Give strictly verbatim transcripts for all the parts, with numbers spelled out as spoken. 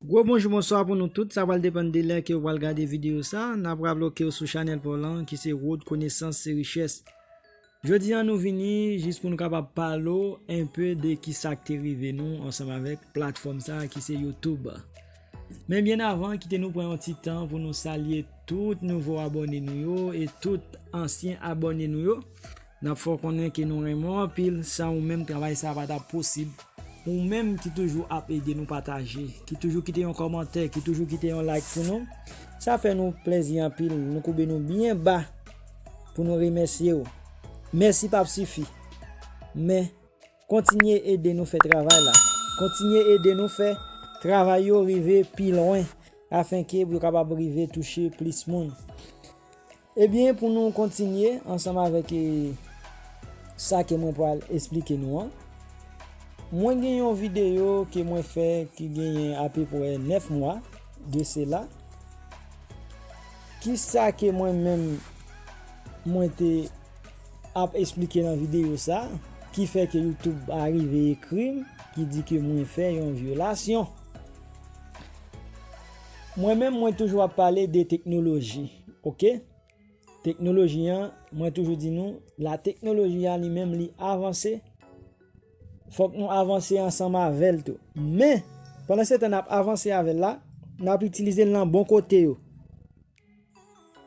Gwo bonjou, bonswa pou nou tout. Sa pral depann de lè ke w pral gade videyo sa. N ap raple w ke w sou chanèl pa w lan, ki se Road Konesans se Richès. Jodi a, nou vini jis pou nou kapab pale w enpe de ki sa k te rive nou ansanm avèk platfòm sa a ki se YouTube. Men byen avan, kite nou pran yon ti tan pou nou salye tout nouvo abòne nou yo e tout ansyen abòne nou yo. N ap fè w konnen ke nou renmen w anpil. San ou menm, travay sa a pa t ap posib. Ou menm ki toujou ap ede nou pataje, ki toujou kite yon kòmantè, ki toujou kite yon like pou nou, sa fè nou plèzi anpil. Nou koube nou byen ba pou nou remèsye w. Mèsi p ap sifi. Men, kontinye ede nou fè travay la. Kontinye ede nou fè travay yo rive pi lwen, afenke pou yo kapab rive touche plis moun. Ebyen, pou nou kontinye ansanm avèk, e, sa ke mwen pral esplike nou an, mwen gen yon videyo ke mwen fè ki genyen apeprè nèf mwa de sela. Ki sa ke mwen menm, mwen te ap esplike nan videyo sa, ki fè ke YouTube arive ekri m, ki di ke mwen fè yon vyolasyon? Mwen menm, mwen toujou ap pale de teknoloji, oke? Teknoloji an, mwen toujou di nou, la teknoloji a li menm, li avanse. Fòk nou avanse ansanm avè l tou. Men, pandan se tan n ap avanse avè l la, n ap itilize l nan bon kote yo.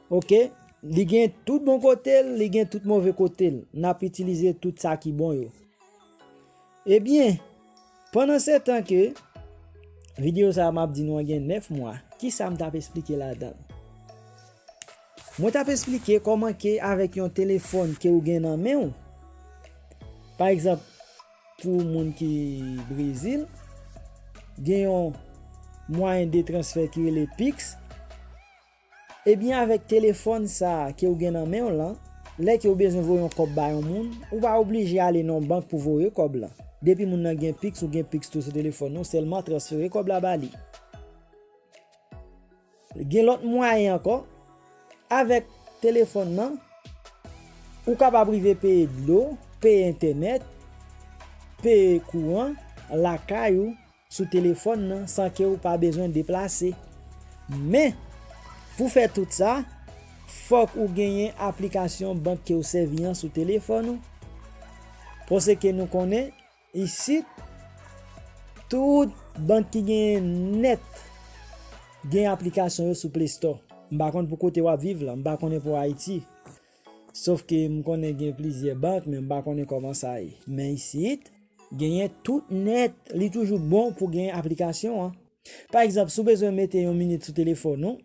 Oke? Li gen tout bon kote l, li gen tout move kote l. N ap itilize tout sa ki bon yo. Ebyen, pandan se tan ke videyo sa a m ap di nou an gen nèf mwa, ki sa m t ap esplike ladan l? Mwen t ap esplike kòman ke avèk yon telefòn ke ou gen nan men w, pa egzanp, pou moun ki Brezil, gen yon mwayen de transfè ki rele Pix. Ebyen, avèk telefòn sa a ke ou gen nan men w lan, lè ke ou bezwen voye yon kòb ba yon moun, ou pa oblije ale nan yon bank pou voye kòb lan. Depi moun nan gen Pix, ou gen Pix tou sou telefòn ou, sèlman transfere kòb la ba li. Gen lòt mwayen ankò. Avèk telefòn nan, ou kapab rive peye dlo, peye entènèt, peye kouran lakay ou sou telefòn nan san ke ou pa bezwen deplase. Men, pou fè tout sa, fòk ou genyen aplikasyon bank ke ou sèvi an sou telefòn ou. Paske nou konnen, isit, tout bank ki genyen nèt gen aplikasyon yo sou Play Store. M pa konn pou kote w ap viv lan, m pa konnen pou Ayiti. Sòf ke m konnen gen plizyè bank, men m pa konnen kòman sa ye. Men isit, genyen tout nèt, li toujou bon pou genyen aplikasyon an. Pa egzanp, si w bezwen mete yon minit sou telefòn ou,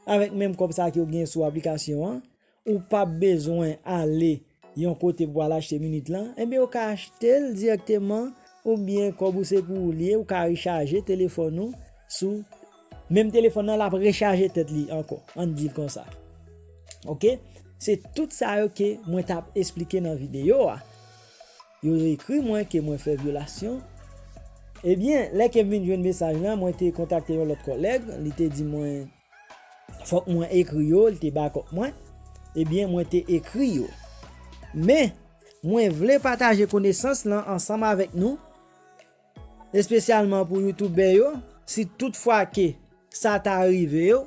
avèk menm kòb sa ke w gen sou aplikasyon an, ou p ap bezwen ale yon kote pou al achte minit lan, ebyen, ou ka achte l dirèkteman, oubyen kòb ou se pou ou li ye, ou ka rechaje telefòn ou sou menm telefòn nan, l ap rechaje tèt li ankò, ann di l konsa. Oke? Se tout sa yo ke mwen t ap esplike nan videyo a. Yo ekri mwen ke mwen fè vyolasyon. Ebyen, lè ke m vin jwenn mesaj lan, mwen te kontakte yon lòt kòlèg, li te di mwen fòk mwen ekri yo, li te bakòp mwen. Ebyen, mwen te ekri yo. Men, mwen vle pataje konesans lan ansanm avèk nou, espesyalman pou youtubè yo, si tout fwa ke sa ta rive yo,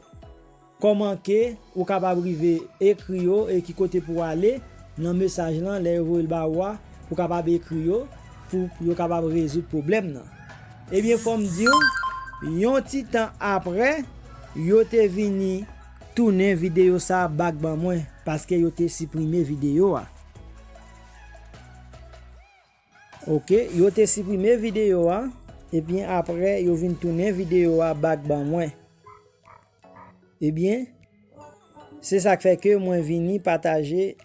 kòman ke ou kapab rive ekri yo e ki kote pou w ale nan mesaj lan lè yo voye l ba ou a, pou w kapab ekri yo, pou yo kapab rezoud pwoblèm nan. Ebyen, fò m di w, yon ti tan apre, yo te vini tounen videyo sa a bak ban mwen, paske yo te siprime videyo a. Oke, yo te siprime videyo a, epi apre, yo vin tounen videyo a bak ban mwen. Ebyen, se sa k fè ke mwen vini pataje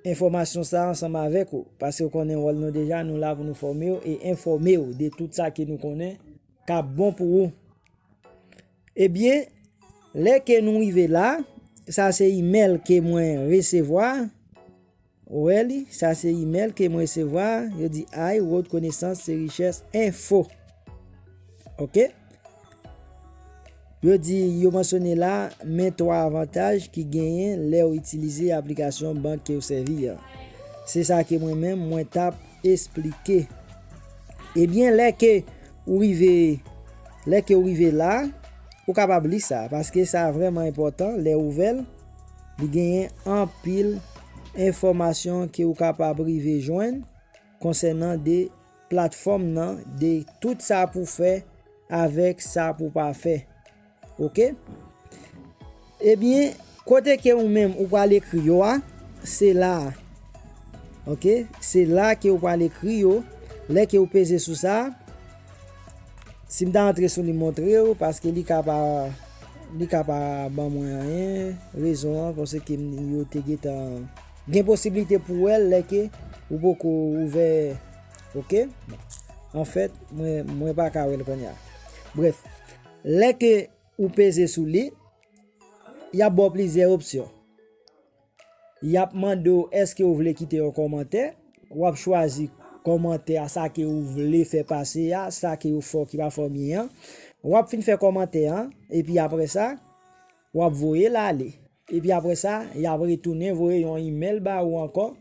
enfòmasyon sa a ansanm avèk ou, paske w konnen wòl nou deja, nou la pou nou fòme w e enfòme w de tout sa ke nou konnen k ap bon pou ou. Ebyen, lè ke nou rive la, sa se imèl ke mwen resevwa. Ou wè li, sa se imèl ke mwen resevwa. Yo di, "Ay, Road Konesans se Richès Enfo." Oke? Yo di, yo mansyone la, men twa avantaj ki genyen lè w itilize aplikasyon bank ke w sèvi an. Se sa ke mwen menm, mwen t ap esplike. Ebyen, lè ke ou rive Lè ke w rive la, ou kapab li sa, paske sa vrèman enpòtan. Lè w ouvè l, li genyen anpil enfòmasyon ke ou kapab rive jwenn konsènan de platfòm nan, de tout sa pou fè avèk sa pou pa fè. Oke? Ebyen, kote ke ou menm ou pral ekri yo a, se la a. Oke? Se la ke ou pral ekri yo. Lè ke ou peze sou sa, si m ta antre sou li montre w, paske li ka pa, li ka pa ban mwen anyen, rezon an, paske m, yo te gentan gen posiblite pou wè l lè ke ou poko ouvè, oke? Anfèt, mwen, mwen pa ka wè l kounye a. Brèf, lè ke ou peze sou li, y ap ba w plizyè opsyon. Y ap mande w èske w vle kite yon kòmantè. W ap chwazi kòmantè a, sa ke ou vle fè pase a, sa ke yo fè w ki pa fè w byen an. W ap fin fè kòmantè an, epi apre sa, w ap voye l ale. Epi apre sa, y ap retounen voye yon imèl ba ou ankò.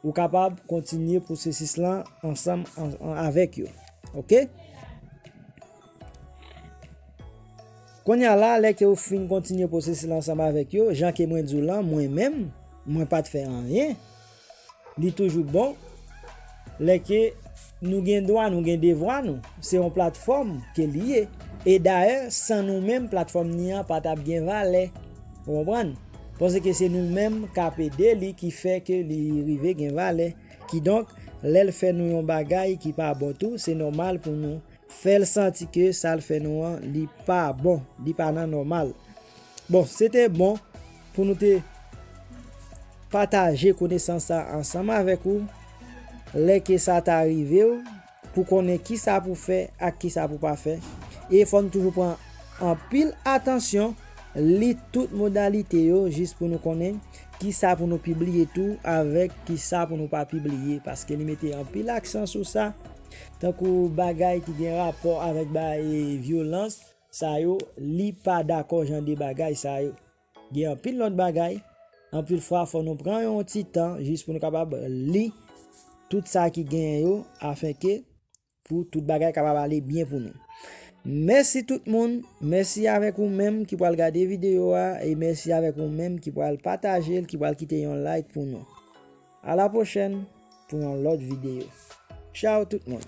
Ou kapab kontinye pwosesis lan ansanm an, an, avèk yo. Oke? Kounye a la, lè ke ou fin kontinye pwosesis lan ansanm avèk yo, jan ke mwen di w lan, mwen menm, mwen pa t fè anyen. Li toujou bon. Lè ke nou gen dwa, nou gen devwa nou. Se yon platfòm ke li ye. E dayè, san nou menm, platfòm ni an pa t ap gen valè. Ou konprann? Paske se nou menm k ap ede li ki fè ke li rive gen valè. Kidonk, lè l fè nou yon bagay ki pa bon tou, se nòmal pou nou fè l santi ke sa l fè nou an, li pa bon, li pa nan nòmal. Bon, se te bon pou nou te pataje konesans sa ansanm avèk ou. Lè ke sa ta rive w, pou konnen kisa pou fè ak kisa pou pa fè. E fò n toujou pran anpil atansyon, li tout modalite yo, jis pou nou konnen kisa pou nou pibliye tou avèk kisa pou nou pa pibliye, paske li mete anpil aksan sou sa, tankou bagay ki gen rapò avèk bay vyolans, sa yo, li pa dakò jan de bagay sa yo. Gen anpil lòt bagay. Anpil fwa, fò nou pran yon ti tan jis pou nou kapab li tout sa ki genyen yo, afenke pou tout bagay kapab ale byen pou nou. Mèsi tout moun. Mèsi avèk ou menm ki pral gade videyo a. E mèsi avèk ou menm ki pral pataje l, ki pral kite yon like pou nou. A la pwochèn pou yon lòt videyo. Tchaw tout moun.